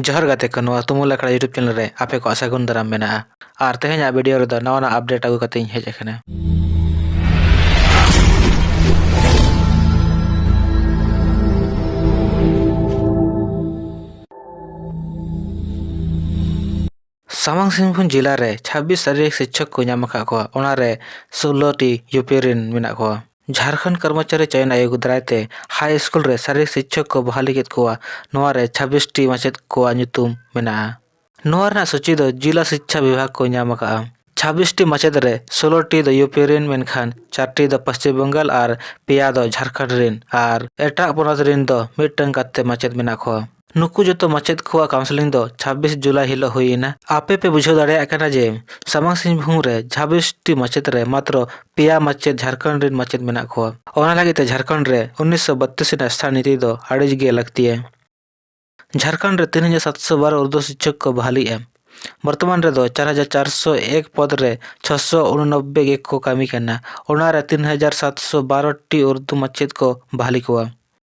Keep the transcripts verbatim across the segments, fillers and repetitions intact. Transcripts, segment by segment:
ᱡᱚᱦᱟᱨ ᱜᱟᱛᱮ ᱠᱚ, ᱱᱚᱣᱟ ᱛᱩᱢᱩᱞ ᱟᱠᱷᱲᱟ YouTube channel ᱨᱮ ᱟᱯᱮ ᱠᱚᱣᱟᱜ ᱥᱟᱹᱜᱩᱱ ᱫᱟᱨᱟᱢ ᱢᱮᱱᱟᱜᱼᱟ᱾ ᱟᱨ ᱛᱮᱦᱮᱧᱟᱜ video ᱨᱮᱫᱚ ᱱᱟᱣᱟᱱᱟᱜ update ᱟᱹᱜᱩ ᱠᱟᱛᱮᱧ ᱦᱮᱡ ᱟᱠᱟᱱᱟ᱾ ᱥᱟᱢᱟᱝ ᱥᱤᱝᱵᱷᱩᱢ ᱡᱤᱞᱟ ᱨᱮ ᱪᱷᱟᱵᱵᱤᱥ ᱥᱟᱨᱤᱨᱤᱠ ᱥᱤᱠᱪᱷᱚᱠ ᱠᱚ ᱧᱟᱢ ᱟᱠᱟᱫ ᱠᱚᱣᱟ, ᱚᱱᱟᱨᱮ ᱥᱳᱞᱳ ᱴᱤ ᱭᱩ ᱯᱤ ᱨᱮᱱ ᱢᱮᱱᱟᱜ ᱠᱚᱣᱟ᱾ ᱡᱷᱟᱲᱠᱷᱚᱸᱰ ᱠᱚᱨᱢᱚᱪᱟᱨᱤ ᱪᱚᱭᱚᱱ ᱟᱭᱳᱜᱽ ᱫᱟᱨᱟᱭ ᱛᱮ ᱦᱟᱭ ᱥᱠᱩᱞ ᱨᱮ ᱥᱟᱨᱤᱨᱤᱠ ᱥᱤᱠᱪᱷᱚᱠ ᱠᱚ ᱵᱟᱦᱟᱞᱤ ᱠᱮᱫ ᱠᱚᱣᱟ᱾ ᱱᱚᱣᱟ ᱨᱮ ᱪᱷᱟᱵᱵᱤᱥ ᱴᱤ ᱢᱟᱪᱮᱫ ᱠᱚᱣᱟᱜ ᱧᱩᱛᱩᱢ ᱢᱮᱱᱟᱜᱼᱟ᱾ ᱱᱚᱣᱟ ᱨᱮᱱᱟᱜ ᱥᱩᱪᱤ ᱫᱚ ᱡᱤᱞᱟ ᱥᱤᱠᱪᱷᱟ ᱵᱤᱵᱷᱟᱜᱽ ᱠᱚ ᱧᱟᱢ ᱟᱠᱟᱫᱼᱟ᱾ ᱪᱷᱟᱵᱵᱤᱥ ᱴᱤ ᱢᱟᱪᱮᱫ ᱨᱮ ᱥᱳᱞᱳ ᱴᱤ ᱫᱚ ᱭᱩ ᱯᱤ ᱨᱮᱱ, ᱢᱮᱱᱠᱷᱟᱱ ᱪᱟᱨ ᱴᱤ ᱫᱚ ᱯᱚᱥᱪᱤᱢ ᱵᱟᱝᱜᱟᱞ ᱟᱨ ᱯᱮᱭᱟ ᱫᱚ ᱡᱷᱟᱲᱠᱷᱚᱸᱰ ᱨᱮᱱ, ᱟᱨ ᱮᱴᱟᱜ ᱯᱚᱱᱚᱛ ᱨᱮᱱ ᱫᱚ ᱢᱤᱫᱴᱟᱝ ᱠᱟᱛᱮ ᱢᱟᱪᱮᱫ ᱢᱮᱱᱟᱜ ᱠᱚᱣᱟ᱾ ᱱᱩᱠᱩ ᱡᱚᱛᱚ ᱢᱟᱪᱮᱫ ᱠᱚᱣᱟᱜ counselling ᱫᱚ ᱪᱷᱟᱵᱵᱤᱥ ᱡᱩᱞᱟᱭ ᱦᱤᱞᱳᱜ ᱦᱩᱭ ᱮᱱᱟ᱾ ᱟᱯᱮ ᱯᱮ ᱵᱩᱡᱷᱟᱹᱣ ᱫᱟᱲᱮᱭᱟᱜ ᱠᱟᱱᱟ ᱡᱮ ᱥᱟᱢᱟᱝ ᱥᱤᱝᱵᱷᱩᱢ ᱨᱮ ᱪᱷᱟᱵᱵᱤᱥ ᱴᱤ ᱢᱟᱪᱮᱫ ᱨᱮ ᱢᱟᱛᱨᱚ ᱯᱮᱭᱟ ᱢᱟᱪᱮᱫ ᱡᱷᱟᱲᱠᱷᱚᱸᱰ ᱨᱮᱱ ᱢᱟᱪᱮᱫ ᱢᱮᱱᱟᱜ ᱠᱚᱣᱟ᱾ ᱚᱱᱟ ᱞᱟᱹᱜᱤᱫ ᱛᱮ ᱡᱷᱟᱲᱠᱷᱚᱸᱰ ᱨᱮ ᱩᱱᱤᱥᱥᱚ ᱵᱟᱛᱤᱥ ᱨᱮᱱᱟᱜ ᱥᱛᱷᱟᱱ ᱱᱤᱛᱤ ᱫᱚ ᱟᱹᱰᱤ ᱜᱮ ᱞᱟᱹᱠᱛᱤᱭᱟ᱾ ᱡᱷᱟᱲᱠᱷᱚᱸᱰ ᱨᱮ ᱛᱤᱱ ᱦᱟᱡᱟᱨ ᱥᱟᱛᱥᱚ ᱵᱟᱨᱚ ᱩᱨᱫᱩ ᱥᱤᱠᱪᱷᱚᱠ ᱠᱚ ᱵᱟᱦᱟᱞᱤᱜᱼᱟ᱾ ᱵᱚᱨᱛᱚᱢᱟᱱ ᱨᱮᱫᱚ ᱪᱟᱨ ᱦᱟᱡᱟᱨ ᱪᱟᱨᱥᱚ ᱮᱠ ᱯᱚᱫᱽ ᱨᱮ ᱪᱷᱚᱥᱚ ᱩᱱᱩᱱᱚᱵᱵᱳᱭ ᱜᱮᱠᱚ ᱠᱟᱹᱢᱤ ᱠᱟᱱᱟ᱾ ᱚᱱᱟᱨᱮ ᱛᱤᱱ ᱦᱟᱡᱟᱨ ᱥᱟᱛᱥᱚ ᱵᱟᱨᱚ ᱴᱤ ᱩᱨᱫᱩ ᱢᱟᱪᱮᱫ ᱠᱚ ᱵᱟᱦᱟᱞᱤ ᱠᱚᱣᱟ᱾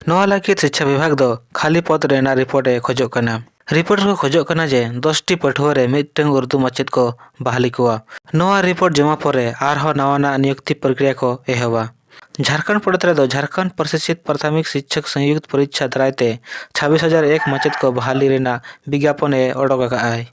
ᱱᱚᱣᱟ ᱞᱟᱹᱜᱤᱫ ᱥᱤᱠᱪᱷᱟ ᱵᱤᱵᱷᱟᱜᱽ ᱫᱚ ᱠᱷᱟᱹᱞᱤ ᱯᱚᱫᱽ ᱨᱮᱱᱟᱜ report ᱮ ᱠᱷᱚᱡᱚᱜ ᱠᱟᱱᱟ᱾ Report ᱠᱚ ᱠᱷᱚᱡᱚᱜ ᱠᱟᱱᱟ ᱡᱮ ᱫᱚᱥ ᱴᱤ ᱯᱟᱹᱴᱷᱩᱣᱟᱹ ᱨᱮ ᱢᱤᱫᱴᱟᱝ ᱩᱨᱫᱩ ᱢᱟᱪᱮᱫ ᱠᱚ ᱵᱟᱦᱟᱞᱤ ᱠᱚᱣᱟ᱾ ᱱᱚᱣᱟ report ᱡᱚᱢᱟ ᱯᱚᱨᱮ ᱟᱨᱦᱚᱸ ᱱᱟᱣᱟᱱᱟᱜ ᱱᱤᱭᱩᱠᱛᱤ ᱯᱨᱚᱠᱨᱤᱭᱟ ᱠᱚ ᱮᱦᱚᱵᱟ᱾ ᱡᱷᱟᱲᱠᱷᱚᱸᱰ ᱯᱚᱱᱚᱛ ᱨᱮᱫᱚ ᱡᱷᱟᱲᱠᱷᱚᱸᱰ ᱯᱨᱚᱥᱤᱠᱥᱤᱛ ᱯᱨᱟᱛᱷᱚᱢᱤᱠ ᱥᱤᱠᱪᱷᱚᱠ ᱥᱚᱝᱭᱩᱠᱛ ᱯᱚᱨᱤᱠᱷᱟ ᱫᱟᱨᱟᱭ ᱛᱮ ᱪᱷᱟᱵᱵᱤᱥ ᱦᱟᱡᱟᱨ ᱮᱠ ᱢᱟᱪᱮᱫ ᱠᱚ ᱵᱟᱦᱟᱞᱤ ᱨᱮᱱᱟᱜ ᱵᱤᱜᱽᱜᱟᱯᱚᱱ ᱮ ᱚᱰᱚᱠ ᱟᱠᱟᱫᱼᱟᱭ᱾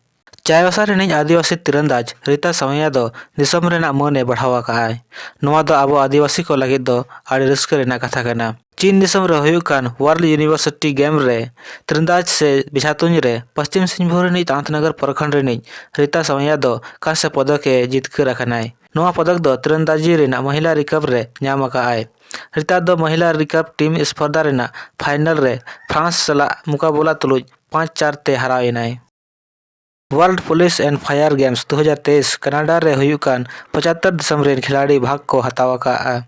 ᱪᱟᱭᱵᱟᱥᱟ ᱨᱤᱱᱤᱡ ᱟᱹᱫᱤᱵᱟᱹᱥᱤ ᱛᱤᱨᱟᱱᱫᱟᱡᱽ ᱨᱤᱛᱟ ᱥᱟᱶᱭᱟ ᱫᱚ ᱫᱤᱥᱚᱢ ᱨᱮᱱᱟᱜ ᱢᱟᱹᱱ ᱮ ᱵᱟᱲᱦᱟᱣ ᱟᱠᱟᱫᱼᱟᱭ᱾ ᱱᱚᱣᱟ ᱫᱚ ᱟᱵᱚ ᱟᱹᱫᱤᱵᱟᱹᱥᱤ ᱠᱚ ᱞᱟᱹᱜᱤᱫ ᱫᱚ ᱟᱹᱰᱤ ᱨᱟᱹᱥᱠᱟᱹ ᱨᱮᱱᱟᱜ ᱠᱟᱛᱷᱟ ᱠᱟᱱᱟ᱾ ᱪᱤᱱ ᱫᱤᱥᱚᱢ ᱨᱮ ᱦᱩᱭᱩᱜ ᱠᱟᱱ World University Game ᱨᱮ ᱛᱤᱨᱟᱱᱫᱟᱡᱽ ᱥᱮ ᱵᱮᱡᱷᱟ ᱛᱩᱧ ᱨᱮ ᱯᱚᱥᱪᱤᱢ ᱥᱤᱝᱵᱷᱩᱢ ᱨᱤᱱᱤᱡ ᱛᱟᱱᱛᱱᱟᱜᱟᱨ ᱯᱨᱚᱠᱷᱚᱸᱰ ᱨᱤᱱᱤᱡ ᱨᱤᱛᱟ ᱥᱟᱶᱭᱟ ᱫᱚ ᱠᱟᱸᱥᱮ ᱯᱚᱫᱚᱠ ᱮ ᱡᱤᱛᱠᱟᱹᱨ ᱟᱠᱟᱱᱟᱭ᱾ ᱱᱚᱣᱟ ᱯᱚᱫᱚᱠ ᱫᱚ ᱛᱤᱨᱟᱱᱫᱟᱡᱤ ᱨᱮᱱᱟᱜ ᱢᱚᱦᱤᱞᱟ ᱨᱤᱠᱟᱨᱵᱷ ᱨᱮ ᱧᱟᱢ ᱟᱠᱟᱫᱼᱟᱭ᱾ ᱨᱤᱛᱟ ᱫᱚ ᱢᱚᱦᱤᱞᱟ ᱨᱤᱠᱟᱨᱵᱷ ᱴᱤᱢ ᱥᱯᱚᱨᱫᱷᱟ ᱨᱮᱱᱟᱜ final ᱨᱮ France ᱥᱟᱞᱟᱜ ᱢᱩᱠᱟᱵᱚᱞᱟ ᱛᱩᱞᱩᱡ ᱯᱟᱸᱪ ᱪᱟᱨ ᱛᱮ ᱦᱟᱨᱟᱣ ᱮᱱᱟᱭ᱾ World Police and Fire Games ᱫᱩ ᱦᱟᱡᱟᱨ ᱛᱮᱭᱤᱥ ᱠᱟᱱᱟᱰᱟ ᱨᱮ ᱦᱩᱭᱩᱜ ᱠᱟᱱ ᱯᱚᱸᱪᱟᱛᱛᱳᱨ ᱫᱤᱥᱚᱢ ᱨᱮᱱ ᱠᱷᱤᱞᱟᱲᱤ ᱵᱷᱟᱜᱽ ᱠᱚ ᱦᱟᱛᱟᱣ ᱟᱠᱟᱫᱼᱟ,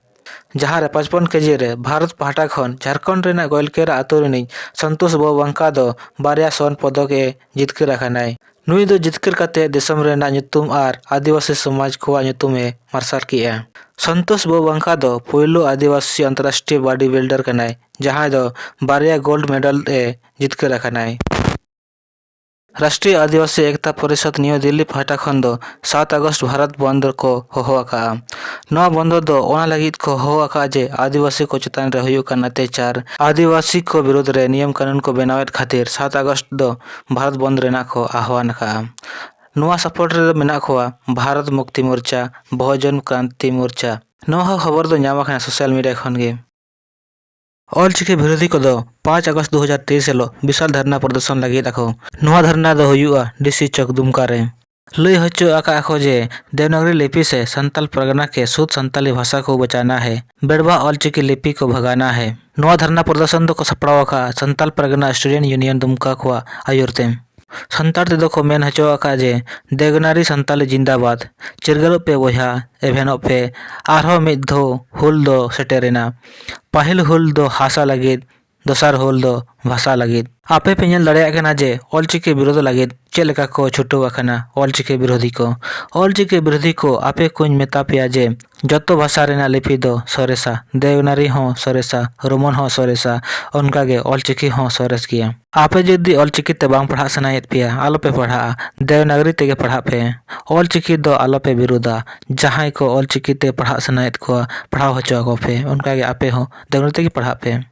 ᱡᱟᱦᱟᱸ ᱨᱮ ᱯᱟᱸᱪᱯᱚᱱ ᱠᱮᱡᱤ ᱨᱮ ᱵᱷᱟᱨᱚᱛ ᱯᱟᱦᱴᱟ ᱠᱷᱚᱱ ᱡᱷᱟᱲᱠᱷᱚᱸᱰ ᱨᱮᱱᱟᱜ ᱜᱚᱭᱞᱠᱮᱨᱟ ᱟᱛᱳ ᱨᱤᱱᱤᱡ ᱥᱚᱱᱛᱳᱥ ᱵᱚ ᱵᱟᱝᱠᱟ ᱫᱚ ᱵᱟᱨᱭᱟ ᱥᱚᱱ ᱯᱚᱫᱚᱠ ᱮ ᱡᱤᱛᱠᱟᱹᱨ ᱟᱠᱟᱱᱟᱭ᱾ ᱱᱩᱭ ᱫᱚ ᱡᱤᱛᱠᱟᱹᱨ ᱠᱟᱛᱮ ᱫᱤᱥᱚᱢ ᱨᱮᱱᱟᱜ ᱧᱩᱛᱩᱢ ᱟᱨ ᱟᱹᱫᱤᱵᱟᱹᱥᱤ ᱥᱚᱢᱟᱡᱽ ᱠᱚᱣᱟᱜ ᱧᱩᱛᱩᱢ ᱮ ᱢᱟᱨᱥᱟᱞ ᱠᱮᱜᱼᱟ᱾ ᱥᱚᱱᱛᱳᱥ ᱵᱚ ᱵᱟᱝᱠᱟ ᱫᱚ ᱯᱳᱭᱞᱳ ᱟᱹᱫᱤᱵᱟᱹᱥᱤ ᱟᱱᱛᱚᱨᱨᱟᱥᱴᱨᱤᱭᱚ body builder ᱠᱟᱱᱟᱭ, ᱡᱟᱦᱟᱸᱭ ᱫᱚ ᱵᱟᱨᱭᱟ gold medal ᱮ ᱡᱤᱛᱠᱟᱹᱨ ᱟᱠᱟᱱᱟᱭ᱾ ᱨᱟᱥᱴᱨᱤᱭᱚ ᱟᱹᱫᱤᱵᱟᱹᱥᱤ ᱮᱠᱛᱟ ᱯᱚᱨᱤᱥᱚᱫᱽ ᱱᱤᱭᱩ ᱫᱤᱞᱞᱤ ᱯᱟᱦᱴᱟ ᱠᱷᱚᱱ ᱫᱚ ᱥᱟᱛ ᱟᱜᱚᱥᱴ ᱵᱷᱟᱨᱚᱛ ᱵᱚᱱᱫᱷ ᱠᱚ ᱦᱚᱦᱚ ᱟᱠᱟᱫᱼᱟ᱾ ᱱᱚᱣᱟ ᱵᱚᱱᱫᱷ ᱫᱚ ᱚᱱᱟ ᱞᱟᱹᱜᱤᱫ ᱠᱚ ᱦᱚᱦᱚ ᱟᱠᱟᱫᱼᱟ ᱡᱮ ᱟᱹᱫᱤᱵᱟᱹᱥᱤ ᱠᱚ ᱪᱮᱛᱟᱱ ᱨᱮ ᱦᱩᱭᱩᱜ ᱠᱟᱱ ᱚᱛᱛᱟᱪᱟᱨ, ᱟᱹᱫᱤᱵᱟᱹᱥᱤ ᱠᱚ ᱵᱤᱨᱩᱫᱽ ᱨᱮ ᱱᱤᱭᱚᱢ ᱠᱟᱹᱱᱩᱱ ᱠᱚ ᱵᱮᱱᱟᱣᱮᱫ ᱠᱷᱟᱹᱛᱤᱨ ᱥᱟᱛ ᱟᱜᱚᱥᱴ ᱫᱚ ᱵᱷᱟᱨᱚᱛ ᱵᱚᱱᱫᱷ ᱨᱮᱱᱟᱜ ᱠᱚ ᱟᱦᱣᱟᱱ ᱟᱠᱟᱫᱼᱟ᱾ ᱱᱚᱣᱟ ᱥᱟᱯᱚᱨᱴ ᱨᱮᱫᱚ ᱢᱮᱱᱟᱜ ᱠᱚᱣᱟ ᱵᱷᱟᱨᱚᱛ ᱢᱩᱠᱛᱤ ᱢᱳᱨᱪᱟ, ᱵᱚᱦᱩᱡᱚᱱ ᱠᱨᱟᱱᱛᱤ ᱢᱳᱨᱪᱟ᱾ ᱱᱚᱣᱟ ᱦᱚᱸ ᱠᱷᱚᱵᱚᱨ ᱫᱚ ᱧᱟᱢ ᱟᱠᱟᱱᱟ ᱥᱳᱥᱟᱞ ᱢᱤᱰᱤᱭᱟ ᱠᱷᱚᱱ ᱜᱮ᱾ ᱚᱞᱪᱤᱠᱤ ᱵᱤᱨᱳᱫᱷᱤ ᱠᱚᱫᱚ ᱯᱟᱸᱪ ᱟᱜᱚᱥᱴ ᱫᱩ ᱦᱟᱡᱟᱨ ᱛᱮᱭᱤᱥ ᱦᱤᱞᱳᱜ ᱵᱤᱥᱟᱞ ᱫᱷᱟᱨᱱᱟ ᱯᱨᱚᱫᱚᱨᱥᱚᱱ ᱞᱟᱹᱜᱤᱫ ᱟᱠᱚ᱾ ᱱᱚᱣᱟ ᱫᱷᱟᱨᱱᱟ ᱫᱚ ᱦᱩᱭᱩᱜᱼᱟ ᱰᱤᱥᱤ ᱪᱚᱠ ᱫᱩᱢᱠᱟ ᱨᱮ᱾ ᱞᱟᱹᱭ ᱦᱚᱪᱚ ᱟᱠᱟᱫ ᱟᱠᱚ ᱡᱮ ᱫᱮᱵᱽᱱᱟᱜᱚᱨᱤ ᱞᱤᱯᱤ ᱥᱮ ᱥᱟᱱᱛᱟᱞ ᱯᱟᱨᱜᱟᱱᱟ ᱠᱮ ᱥᱩᱫᱷ ᱥᱟᱱᱛᱟᱞᱤ ᱵᱷᱟᱥᱟ ᱠᱚ ᱵᱟᱪᱟᱱᱟ ᱦᱮ, ᱵᱮᱲᱵᱟ ᱚᱞᱪᱤᱠᱤ ᱞᱤᱯᱤ ᱠᱚ ᱵᱷᱟᱜᱟᱱᱟ ᱦᱮ᱾ ᱱᱚᱣᱟ ᱫᱷᱟᱨᱱᱟ ᱯᱨᱚᱫᱚᱨᱥᱚᱱ ᱫᱚᱠᱚ ᱥᱟᱯᱲᱟᱣ ᱟᱠᱟᱫᱼᱟ ᱥᱟᱱᱛᱟᱞ ᱯᱟᱨᱜᱟᱱᱟ ᱥᱴᱩᱰᱮᱱᱴ ᱭᱩᱱᱤᱭᱚᱱ ᱫᱩᱢᱠᱟ ᱠᱚᱣᱟᱜ ᱟᱹᱭᱩᱨ ᱛᱮ᱾ ᱥᱟᱱᱛᱟᱲ ᱛᱮᱫᱚ ᱠᱚ ᱢᱮᱱ ᱦᱚᱪᱚ ᱟᱠᱟᱫᱼᱟ ᱡᱮ ᱫᱮᱵᱽᱱᱟᱜᱚᱨᱤ ᱥᱟᱱᱛᱟᱞᱤ ᱡᱤᱱᱫᱟᱵᱟᱫᱽ, ᱪᱤᱨᱜᱟᱹᱞᱚᱜ ᱯᱮ ᱵᱚᱭᱦᱟ, ᱮᱵᱷᱮᱱᱚᱜ ᱯᱮ, ᱟᱨᱦᱚᱸ ᱢᱤᱫ ᱫᱷᱟᱣ ᱦᱩᱞ ᱫᱚ ᱥᱮᱴᱮᱨᱮᱱᱟ᱾ ᱯᱟᱹᱦᱤᱞ ᱦᱩᱞ ᱫᱚ ᱦᱟᱥᱟ ᱞᱟᱹᱜᱤᱫ, ᱫᱚᱥᱟᱨ ᱦᱩᱞ ᱫᱚ ᱵᱷᱟᱥᱟ ᱞᱟᱹᱜᱤᱫ᱾ ᱟᱯᱮ ᱯᱮ ᱧᱮᱞ ᱫᱟᱲᱮᱭᱟᱜ ᱠᱟᱱᱟ ᱡᱮ ᱚᱞᱪᱤᱠᱤ ᱵᱤᱨᱳᱫᱷ ᱞᱟᱹᱜᱤᱫ ᱪᱮᱫ ᱞᱮᱠᱟ ᱠᱚ ᱪᱷᱩᱴᱟᱹᱣ ᱟᱠᱟᱱᱟ ᱚᱞᱪᱤᱠᱤ ᱵᱤᱨᱳᱫᱷᱤ ᱠᱚ᱾ ᱚᱞᱪᱤᱠᱤ ᱵᱤᱨᱳᱫᱷᱤ ᱠᱚ, ᱟᱯᱮ ᱠᱚᱧ ᱢᱮᱛᱟ ᱯᱮᱭᱟ ᱡᱮ ᱡᱚᱛᱚ ᱵᱷᱟᱥᱟ ᱨᱮᱱᱟᱜ ᱞᱤᱯᱤ ᱫᱚ ᱥᱚᱨᱮᱥᱟ, ᱫᱮᱵᱽᱱᱟᱜᱚᱨᱤ ᱦᱚᱸ ᱥᱚᱨᱮᱥᱟ, ᱨᱳᱢᱟᱱ ᱦᱚᱸ ᱥᱚᱨᱮᱥᱟ, ᱚᱱᱠᱟᱜᱮ ᱚᱞᱪᱤᱠᱤ ᱦᱚᱸ ᱥᱚᱨᱮᱥ ᱜᱮᱭᱟ᱾ ᱟᱯᱮ ᱡᱩᱫᱤ ᱚᱞᱪᱤᱠᱤ ᱛᱮ ᱵᱟᱝ ᱯᱟᱲᱦᱟᱜ ᱥᱟᱱᱟᱭᱮᱫ ᱯᱮᱭᱟ, ᱟᱞᱚᱯᱮ ᱯᱟᱲᱦᱟᱜᱼᱟ, ᱫᱮᱵᱽᱱᱟᱜᱚᱨᱤ ᱛᱮᱜᱮ ᱯᱟᱲᱦᱟᱜ ᱯᱮ᱾ ᱚᱞᱪᱤᱠᱤ ᱫᱚ ᱟᱞᱚᱯᱮ ᱵᱤᱨᱳᱫᱟ, ᱡᱟᱦᱟᱸᱭ ᱠᱚ ᱚᱞᱪᱤᱠᱤ ᱛᱮ ᱯᱟᱲᱦᱟᱜ ᱥᱟᱱᱟᱭᱮᱫ ᱠᱚᱣᱟ, ᱯᱟᱲᱦᱟᱣ ᱦᱚᱪᱚ ᱟᱠᱚ ᱯᱮ, ᱚᱱᱠᱟᱜᱮ ᱟᱯᱮ ᱦᱚᱸ ᱫᱮᱵᱽᱱᱟᱜᱚᱨᱤ ᱛᱮᱜᱮ ᱯᱟᱲᱦᱟᱜ ᱯᱮ᱾